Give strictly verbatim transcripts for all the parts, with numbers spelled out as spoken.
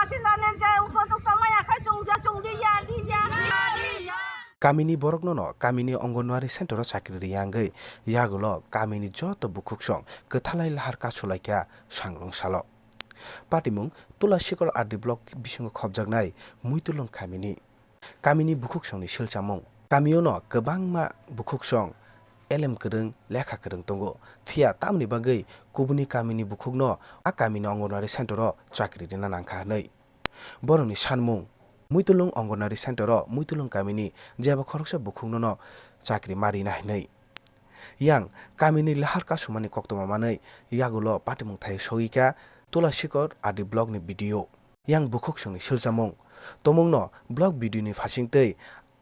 Sinane je upojukto maya khai chwng je chwng di ya, di ya. Kamini borokno no kamini Anganwadi center o chakri ri ya wngwi yagulo kamini joto bukhuksong kwthalai lahar kasu laikha sangrong salo. Patimung Tulasikor R D block bisingo khopjaknai Muitulung kamini. Kamini bukhuksongni silchamung. Kamiono kwbangma bukhuksong elem kwrwng, lekha kwrwng tongo. Phiya tamoni bagwi kubuni kamini bukhukno a kamini Anganwadi center o chakri rina nangkha hwnwi. Borokni sanmung, Muitulung Anganwadi center o Muitulung kamini jeba khoroksa bukhuknono chakri ma rina hwnwi. Yang kamini lahar kasumani koktwma manwi yagulo patimung thai sogwi kha Tulasikor R D block ni B D O. Yang bukhuksongni silchamung. Tomungno block B D O ni phasing twi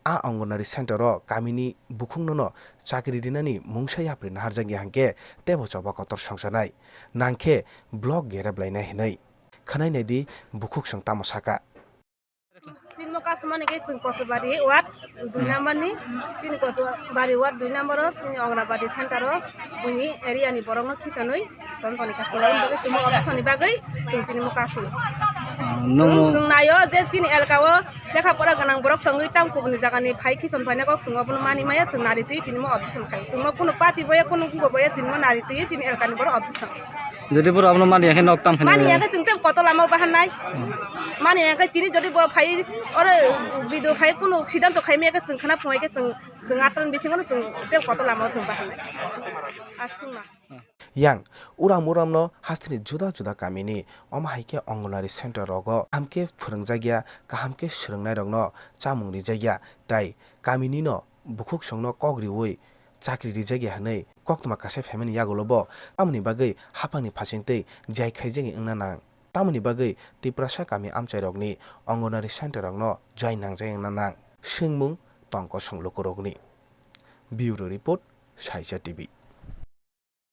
a Anganwadi center o kamini bukhuknono chakri rinani mungsa yapri naharjakya hwnkhe teibo choba kotor songchanai. Nangkhe block gerep lainai hwnwi. Khwnai naidi bukhuksong tamo sakha. Chini mo kasumani khe chwng Kosubari ward dui number ni, chini Kosubari ward dui number o chini Anganwadi center o buini area ni borok no khichonwi ton toni kha, chwng aboni bagwi chwng mo office ni bagwi chwng tini mo kasu. Chwng, chwng naio je chini elka o lekha pora gwnang borok tongwi tang kubuni jaga ni phai khichon phaina kok chwng obono mani maya chwng nari twi tini mo office khai. Chwng mo kunu party boya kunu gubo boya chini mo nari twi chini elka ni borok office. Jodi boro abono mani yakhe nok tam khe mani yakhe chwng tei koto lama o bahan nai. Mani yakhe tini jodi bo phai oro video phai kunu sidanto khai maya khe chwng khana phungai khe chwng, chwng atron bisingo chwng tei koto lama o chwng bahan nai. Aswkma. Yang uram uramno hasteni juda juda kamini, omo hai khe Anganwadi center rogo kaham khe phwrwngjakya, kaham khe swrwngnairokno chamung rijakya, tai kaminino bukhuksongno kok riwi chakri rijakya hwnwi koktwma kasai phaimani yagulo bo tamoni bagwi haphangni phasing twi jai khaijagwi wngna nang. Tamoni bagwi Tiprasa kami amchairokni Anganwadi center rokno jai nangjai wngna nang, swngmung tong kosong lukurokni. Bureau Report, Saija T V.